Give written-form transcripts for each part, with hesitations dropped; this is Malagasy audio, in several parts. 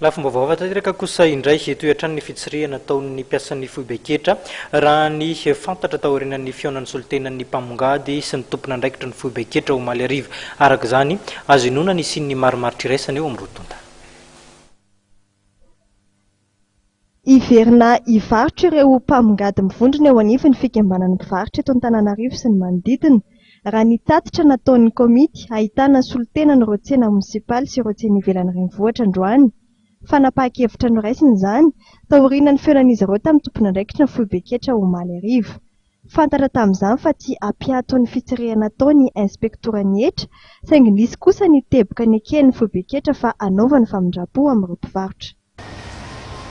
Lafim-baovao hafa tanteraka kosa indray, hitohy hatrany ny fitsirihana ataon'ny mpiasan'ny foiben-ketra, raha ny fantatra taorianan'ny fihaonan'ny solontenan'ny mpamongady sy ny tompon'andraikitry ny foiben-ketra omaly hariva. Araka izany, azo inoana ny hisian'ny marimaritra iraisana eo amin'ny roa tonta. Hiverina hivarotra ireo mpamongady mivondrona eo anivon'ny fikambanan'ny mpivarotra eto Antananarivo sy ny manodidina, raha ny tatitra nataon'ny komity ahitana solontenan'ireo tsena monisipaly sy ireo tsena ivelan'ny renivohitra androany. Fanapahan-kevitra noraisina izany, taorian'ny fihaonan'izy ireo tamin'ny tompon'andraikitry ny foiben-ketra omaly hariva. Fantatra tamin'izany fa tsy hampiato ny fitsirihana atao ny inspektoran'ny hetra, saingy nisy kosa ny teboka neken'ny foiben-ketra fa hanaovany famindram-po amin'ireo mpivarotra.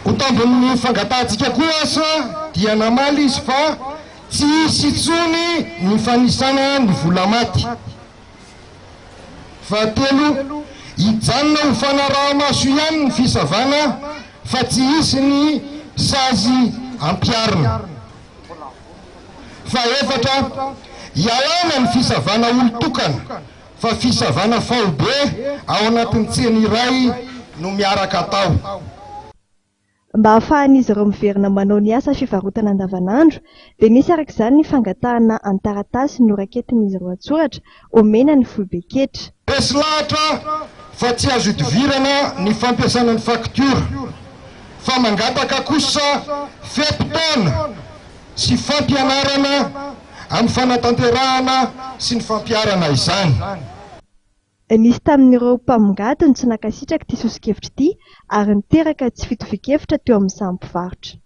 Ho tambin'ny fangatahantsika koa asa dia namaly izy fa tsy hisy intsony ny fanisana ny vola maty. Fahatelo, hijanona ho fanaraha-maso ihany ny fisavana fa tsy hisy ny sazy ampiharina. Fahefatra, ialana ny fisavana olon-tokana fa fisavana faobe ao anatin'ny tsena iray no miaraka atao. Mba hahafahan'izy ireo miverina manao ny asa fivarotana andavanandro dia nisy araka izany ny fangatahana an-taratasy noraketin'izy ireo an-tsoratra omena ny foiben-ketra. Resy lahatra fa tsy azo idivirana ny fampiasana ny faktiora fa mangataka kosa fe-potoana sy fampianarana amin'ny fanatanterahana sy ny fampiharana izany. Nisy tamin'ireo mpamongady no tsy nankasitraka ity soso-kevitra ity ary niteraka tsy fitovian-kevitra teo amin'ny samy mpivarotra.